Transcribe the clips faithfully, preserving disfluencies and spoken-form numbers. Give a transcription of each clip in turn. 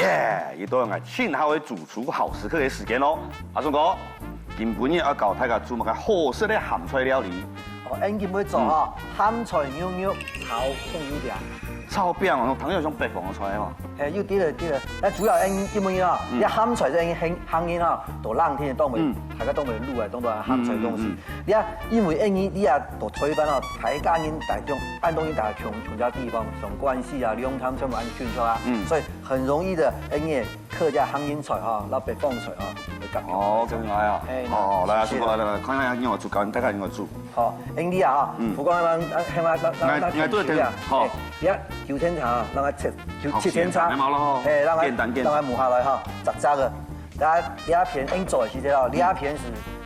耶，又到𠊎盡好个主廚好食客个時間囉。阿松哥，今晡日愛教大家做麼个好食个鹹菜料理？哦，𠊎今晡日做吼，鹹菜牛肉炒蔥油餅。炒餅哦，聽起來像北方个菜哦。嘿，有對了對了，但主要𠊎今晡日啊，這鹹菜係𠊎客人啊，到冷天个當中，大家當中滷來當多鹹菜東西。這因為𠊎這到臺灣啊，大家人大眾，恁多人大家共共家地方，像關西啊、龍潭全部恁近著啊，所以 很容易个，𠊎个客家鹹鹹菜哈，摎北方菜哈，會合。哦，真个啊。哎，哦，來，阿叔哥，來，來，看一下你怎麼煮，教大家怎麼煮。好，𠊎這啊哈，嗯。不過讓讓讓讓讓讓，𠊎對，好。哎，這九層塔啊，讓它切，就好，切層塔，切層塔，哎，讓它簡單簡單。讓它焐下來哈，雜雜个。大家這片𠊎做个時節哦，這片係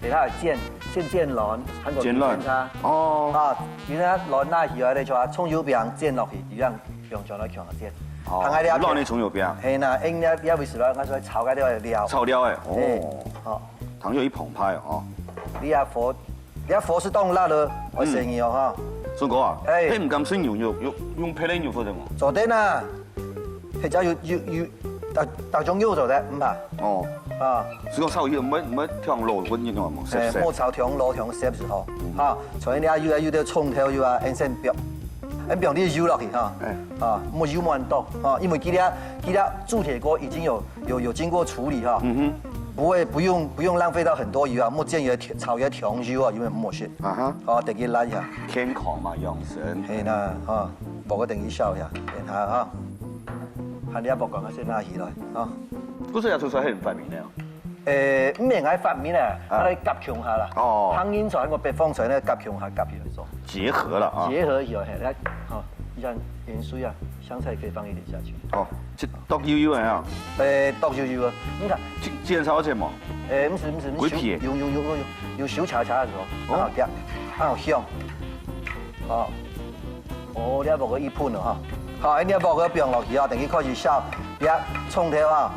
給它煎，先煎卵，還有九層塔。煎卵。哦。啊，九層塔卵拿起來咧，就把蔥油餅煎落去，一樣用這樣來煎。 哦，看下這片。卵个蔥油餅。嘿吶，𠊎這這位係來，𠊎係來炒該條料。炒料个，哦。嘿，好。糖油一澎湃哦。你這火，你這火係當辣个，𠊎建議哦哈。松哥啊，哎。嘿，毋敢食牛肉，用用別个肉做得無？做得吶，或者有有有，大大種肉做得，毋怕。哦。啊。係講炒油，毋會毋會忒老，我你講無？哎，莫炒忒老忒澀就好。啊，所以你啊，有啊有兜蔥頭油啊，先先煸。 恁放滴油落去哈，哎。啊，莫油莫恁多哈，因為佢這佢這鑄鐵鍋已經有有有經過處理哈，嗯哼。不會不用不用浪費到很多油啊，莫煎油炒油忒油啊，因為毋好食。啊哈。好，等佢爛一下。健康嘛，養生。嘿吶，哈，無个等佢燒一下，等下哈，看你也莫講啊，先拿起來啊。不是要出出來很發明的哦。 誒，毋免愛發明啊，啊。愛來合共下啦。哦。鹹鹹菜，還有北方菜呢，合共下，合起來做。結合了啊。結合起來，嘿，來，好，你看鹽水啊，香菜可以放一點下去。哦，這剁幼幼个啊。誒，剁幼幼个，你看。這，這炒好食無？誒，毋係，毋係，毋係，歸片。用，用，用，用，用手炒炒个時候，哦。很好夾，很好香。哦。哦，你要落去一盆了哈。好，你要落去放落去啊，等佢開始燒，你要蔥頭啊。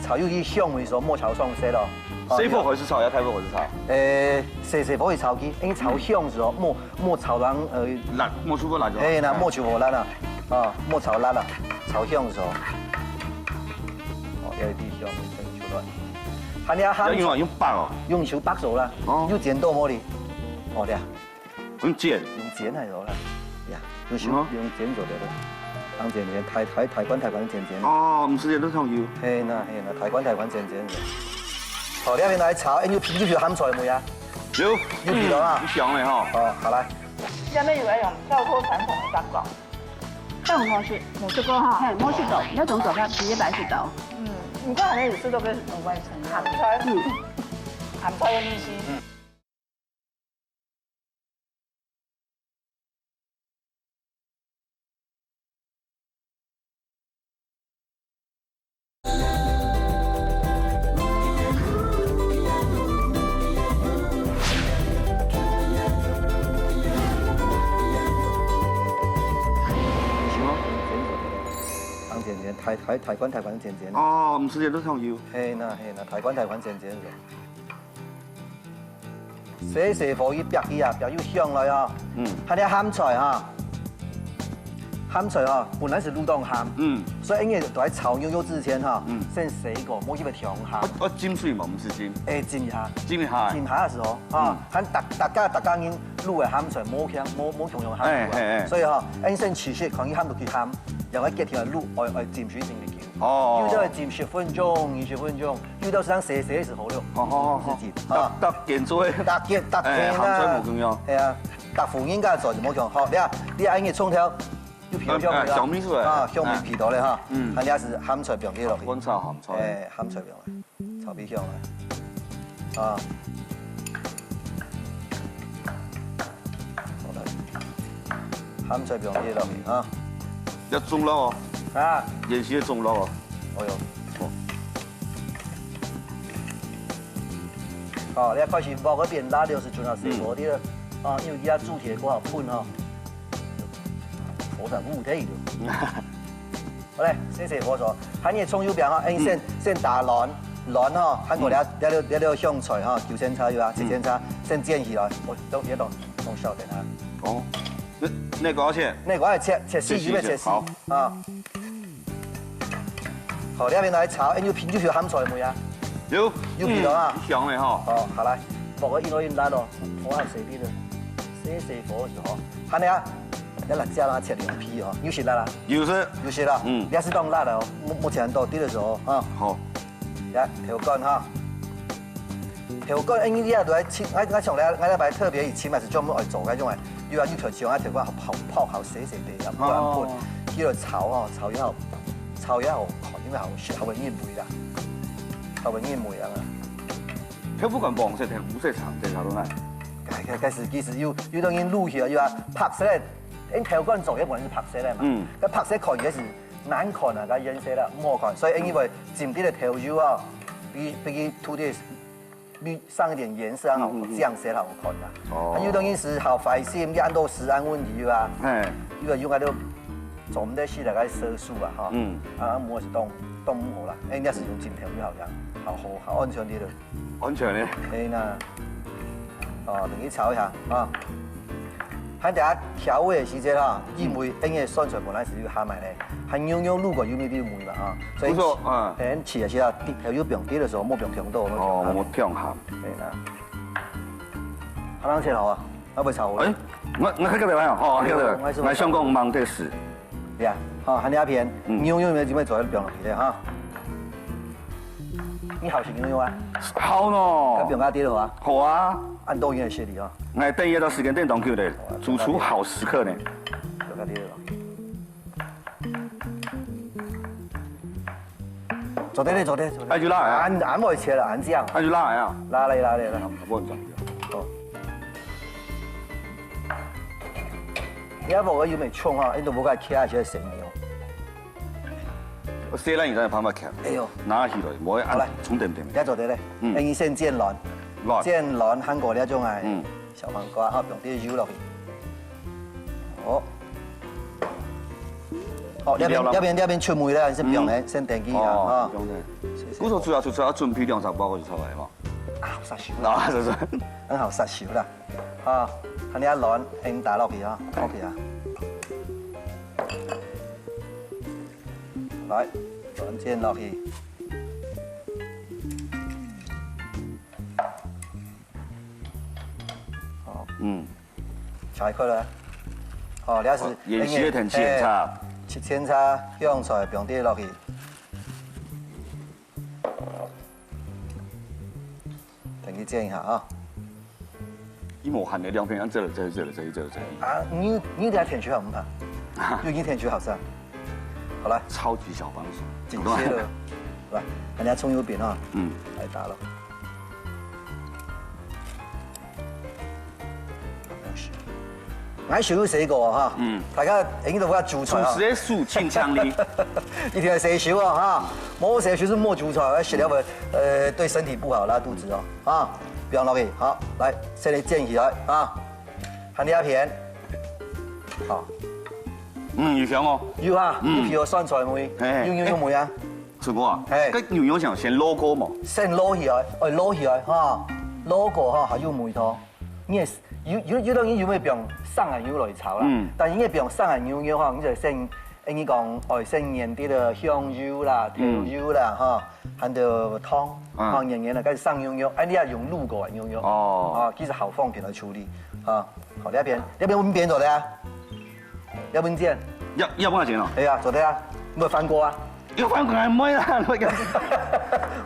炒有一香味所，莫炒上色咯。哦，細火開始炒，也大火開始炒？誒，細細火去炒佢，因為炒香時哦，莫莫炒到呃，辣，莫出火辣椒。嘿，那莫出火辣啊，啊，莫炒辣啊，炒香時哦。哦，有一滴香味出來。還你要要用啊，用煏哦。用手煏手啦，哦。有剪刀無哩？哦，對啊。 用剪。用剪還有啦，呀，用手，嗯。用剪做得了。當剪剪，大大大塊大塊剪剪。哦，毋係剪到上油。嘿吶嘿吶，大塊大塊剪剪。好，這片來炒，哎，有皮有皮鹹菜無呀？有。有皮了啊。嗯，有香味吼。哦，好來。下面有一種跳脫傳統的包裝。這種東西，沒吃過哈。嘿，沒吃過，那種做法直接白水包。嗯，你看好像有吃過這種鹹菜。嗯。鹹菜的東西。嗯。 當剪剪，大大大塊大塊剪剪。哦，毋係，都像有。嘿吶嘿吶，大塊大塊剪剪。 細細火去煏佢啊，煏有香來哦。嗯。還有鹹菜哈，鹹菜哈，本來係滷當鹹，嗯。所以應該在炒牛肉之前哈，嗯。先洗過，莫去分忒鹹。愛，愛浸水嘛，毋係浸。哎，浸一下。浸一下。浸下个時候哈，嗯。看大大家大家人滷个鹹菜，無共無無共樣鹹度啊。哎，哎，哎。所以哈，𠊎先試試看佢鹹度幾鹹，然後決定滷愛愛浸水浸幾久。哦。有兜愛浸十分鐘、二十分鐘， 遇到上洗洗个時候了。好好好好。自己啊。搭搭建築个。搭建搭建啊。哎，鹹菜無共樣。哎呀，搭婦人家做就無共樣。好，你啊，你啊，你蔥頭有皮有香味啊。哎，哎，香味出來。啊，香味皮到了哈。嗯。啊，你也係鹹菜放起落去。乾炒鹹菜。哎，鹹菜放落去，炒皮香來。啊。好了，鹹菜放起落去啊。要中落哦。啊。芫荽个中落哦。哎喲。哦。 哦，你要開始鑊該邊拉六十度啊，細火啲啊，因為佢要煮鐵鍋好噴哈。火上烏忒了。好嘞，細細火做，還有蔥油餅哈，哎，先先打卵，卵哈，還過了了了了香菜哈，九層塔油啊，七層塔，先煎起來，我都別動，動燒等下。哦，那那個要切，那個要切切細，切細一片切細，好。啊。哦，你那邊來炒，哎，有皮，有皮鹹菜無啊？有，有皮了啊。嗯，香的吼。哦，好來，莫个印到印辣哦，火要細滴的，細細火就好。還有啊，你辣椒啊，切兩皮哦，有食辣啦？有食。有食啦？嗯。你還係當辣的哦，目目前到底的時候啊。好。來，豆乾哈。豆乾，哎，你也都愛切，我我想來，我來特別以前嘛係專門愛做該種哎，有啊，你頭先啊，豆乾泡泡好細細滴啊，不然不，哦。去了炒哦，炒也好，炒也好看，因為好食，好會入味啦，好會入味啊。豆乾黃色、烏色、青色，差不多哪？該該該係其實有有當然滷起來，有啊，白色的，因為豆乾做也本來係白色的嘛，嗯。該白色看起來係難看啊，該顏色啦，毋好看，所以因為浸滴个豆油啊，比比佢塗滴 你上一點顏色啊，嗯嗯嗯。這樣色好看啦。哦。啊，有當然係好壞心，你按到食安問題啊。嘿。因為用該種做毋得食个該色素啊，哈。嗯。啊，無係當當毋好啦。哎，人家係用真豆油好像，好好好安全啲咯。安全呢？哎，那，哦，等佢炒一下啊。 還等下調味个時節哈，因為𫣆个酸菜本來係有鹹个咧，還牛肉滷過有那滴味嘛哈，所以不錯，嗯。等起來時啊，調味放滴个時候，莫放忒多，哦，莫放鹹。對啦。還啷切好啊？要不要炒好了？哎，我我開個表啊，好，開個表，我想講忙的事。對啊，好，還有一片，嗯。牛肉有沒有準備做好放落去的哈？你好食牛肉啊？好喏。該放下滴了啊？好啊。按多遠的距離啊？ 𠊎等一到時間等當久咧，主廚好食客呢。做得咧，做得，做得。哎，就辣啊。俺俺會切了，俺這樣。哎，就辣啊。辣咧，辣咧，辣。我很重要。哦。你要不我有沒衝啊？你都不該切下去生油。 我細人仔有辦法看。哎喲。拿起來，無愛按好來。重點點。你做得咧，嗯。哎，你先煎卵，卵。煎卵，韓國那種啊，嗯。小黃瓜，好，放點油落去。好。好，那邊一定要讓那邊那邊全部咧，先放咧，嗯。先等一下哦，啊。不用的。謝謝。故所主要就主要準備兩三包過去出來嘛。啊，好殺手。啊，是是。很好殺手啦。啊，看你啊卵，先打落去啊，OK啊。 來，卵煎落去。好，嗯。切開來。好，這係哦，芫荽个甜芫荽。嘿，切芫荽，香菜放滴落去。 等佢煎一下啊。一模一樣个兩片，按這了，這了，這了，這了，這了。啊，你你等下甜水好毋怕？有你甜水好食。好了，超級小幫手。緊切了。來，人家蔥油餅啊，嗯。來打了。 𠊎想有水果哈，嗯。大家應該都不要煮菜啊。主食个素盡強力。一定要洗手啊哈，無洗手係無煮菜，食了會呃對身體不好，拉肚子哦啊。放落去，好，來，先來煎起來啊，還有一片，好，嗯，有香哦。有啊，嗯。有皮有酸菜味，嘿。有有有味啊。出鍋啊？嘿。該牛肉想先滷過無？先滷起來，哎，滷起來哈，滷過哈，還有味道。 你也是有有有當然有會放生个油來炒啦，嗯。但係你放生个牛肉吼，你就先，誒，你講，哦，先研啲个香油啦、豆油啦，哈，還有糖，啊。放研研啦，該生牛肉，哎，你也用滷過个牛肉，哦。啊，其實好方便來處理，啊，好，這片，這片我們邊做的啊，這片煎，要要不要錢哦？哎呀，做得啊，有沒有翻鍋啊？ 有翻過來妹啦，我講。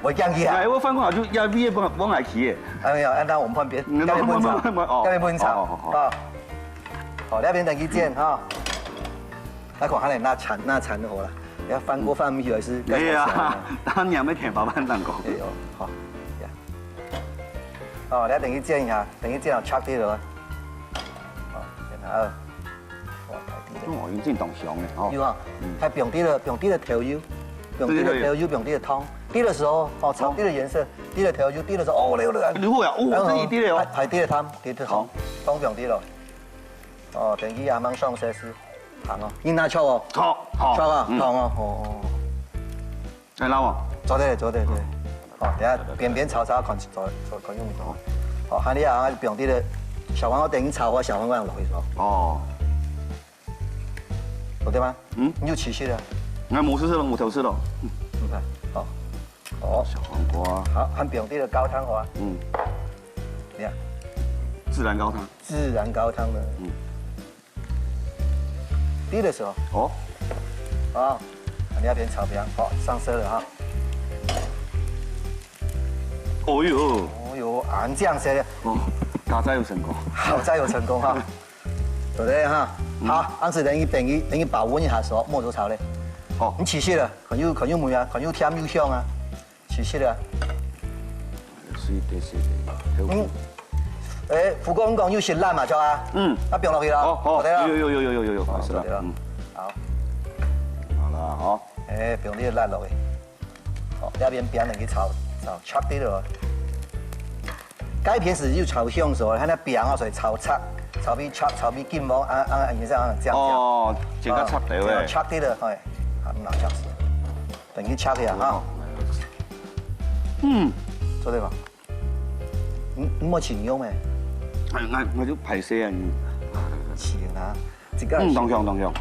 我講佢啊。哎，我翻過來就壓尾个往往來去个。哎，沒有，那我們換邊，嗯，該邊不能炒，換換換換，哦。該邊不能炒，哦，好，好，好。啊。好，那邊等佢煎哈。那看下來，那慘那慘的活了，要翻鍋翻不起來是該怎麼辦啊？哎呀，當然要添麻煩當多。哎呦，好，呀。哦，那等佢煎一下，等佢煎好，切掉了。好，先拿二。 哇，大滴个。哦，已經當香了吼。有啊，嗯。還放滴了，放滴了豆油，放滴了豆油，放滴了糖，滴的時候，哦，炒滴了顏色，滴了豆油，滴的時候，哦，溜溜。你會啊，哦，然後這一滴了哦。還還滴了糖，滴了糖，好。糖放滴了。哦，等一下慢慢上色是糖哦，你拿炒哦。好，好，炒啊，嗯。糖哦，哦哦。 哎，老王。做得，做得，做得。好，等下邊邊炒炒看，做做看用唔用。好，還你啊，放滴个小黃瓜等於炒好，小黃瓜落去做。哦。做得嗎？嗯。你有試食啊？那無試食咯，無偷食咯。嗯，好，哦，小黃瓜，好，還放滴个高湯哦，嗯，你看，自然高湯，自然高湯呢，嗯，滴个時候，哦，啊，你那邊炒餅，好，上色了哈。哦哟，哦哟，恁靚色个，哦，佳哉有成功，好哉有成功哈。 對不對哈？好，恁樣等於等於等於保溫一下手，莫做炒嘞。好，你試試了，看有看有味啊，看有甜有香啊，試試了。水滴水滴，嗯，哎，福哥你講有食辣嘛，著啊？嗯，那放落去了，好好，對了，有有有有有有有，好，是了，對了，嗯，好，好了哈，哎，放滴辣落去。 哦，這片餅等佢炒炒脆滴了。該片係有炒香所，佢那餅哦，所以炒脆，炒比脆，炒比金黃，啊啊，也是啊，這樣。哦，這個脆滴个。脆滴了，哎，好，那這樣子，等佢脆一下哈。嗯，做得吧？你你莫請用哎。哎，我我就歹勢啊，你。請啊，這個。嗯，當香當香。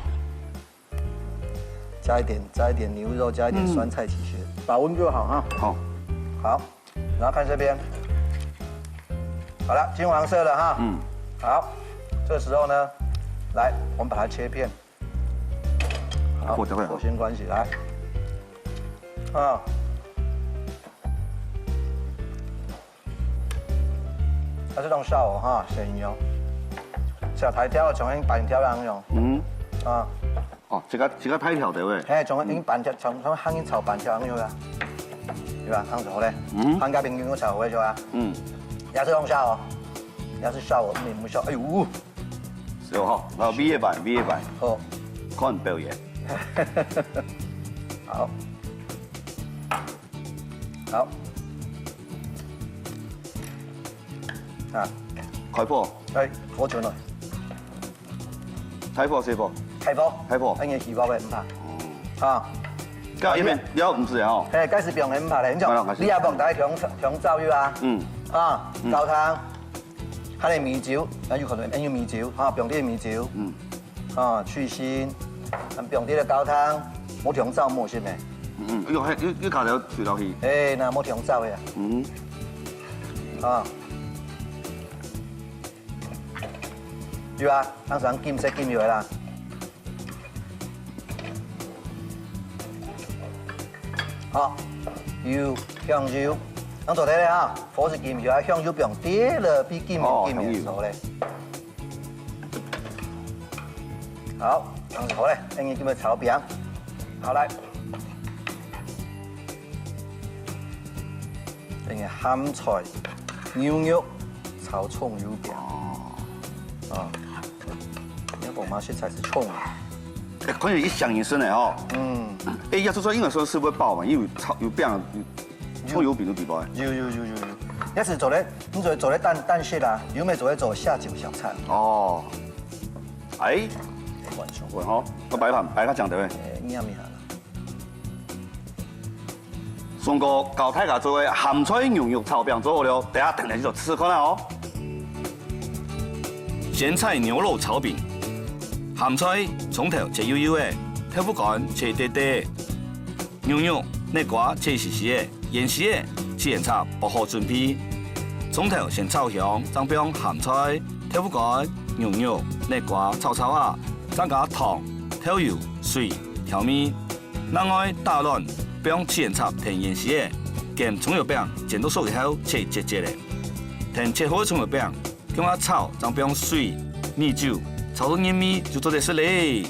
加一點，加一點牛肉，加一點酸菜，其實保溫就好哈。好，好，然後看這邊，好了，金黃色了哈。嗯，好，這時候呢，來，我們把它切片。好，火就會好。火先關起來。啊， 還係當少哦哈，細人哦。小大條个像恁大條恁樣。嗯。啊。哦，這個這個大條个喂。嘿，像恁大條，像像像炒粄條恁樣啊，對吧？恁樣好咧。嗯。粄條片有炒好个就啊。嗯。也係當少哦，也係少哦，毋毋少。哎呦，係哦哈，然後V一版，V一版，好，看表演。好。 好。啊，開火。哎，火轉來。大火細火？大火。大火。恁樣起鑊个毋怕。啊。該一片料毋使哦。嘿，該時毋用个毋怕咧，你講，你也放大香料有啊。嗯。啊，高湯，還有米酒，那有可能還有米酒啊，放點米酒。嗯。 啊，去腥，還放滴个高湯，無調燥無食咩？嗯，又還又又加條水落去。哎，那無調燥个啊。嗯。啊。有啊，當時金色金油个啦。好，有香油，恁做得了啊，火係金油啊，香油放滴了，比金油金油熟咧。 好，恁樣好咧，恁樣今日炒餅。好來，恁樣鹹菜牛肉炒蔥油餅。哦。啊，你講嘛，實在係蔥啊。哎，可以一想也是呢哦。嗯。哎，要是說應該說是不是爆嘛？因為炒有餅，有蔥油餅都比爆哎。有有有有有，要是做得，你做得做得淡淡些啦，有沒有做得做下酒小菜？哦。 哎，完全。喂吼，我擺盤擺較靚个喂。哎，你也沒下啦。松哥教大家做个鹹菜牛肉炒餅做好了，等下等下就試看啊哦。鹹菜牛肉炒餅，鹹菜蔥頭切幼幼个，豆腐乾切短短。 牛肉、竻瓜切絲絲个，芫荽个，自然炒，薄荷準備。蔥頭先炒香，正放鹹菜、豆腐乾、牛肉、竻瓜炒炒啊，正加糖、豆油、水調味。另外打卵，放自然炒同芫荽个，煎蔥油餅，煎到熟以後切節節个。同切好个蔥油餅，共下炒，正放水、米酒，炒到入味就做得食咧。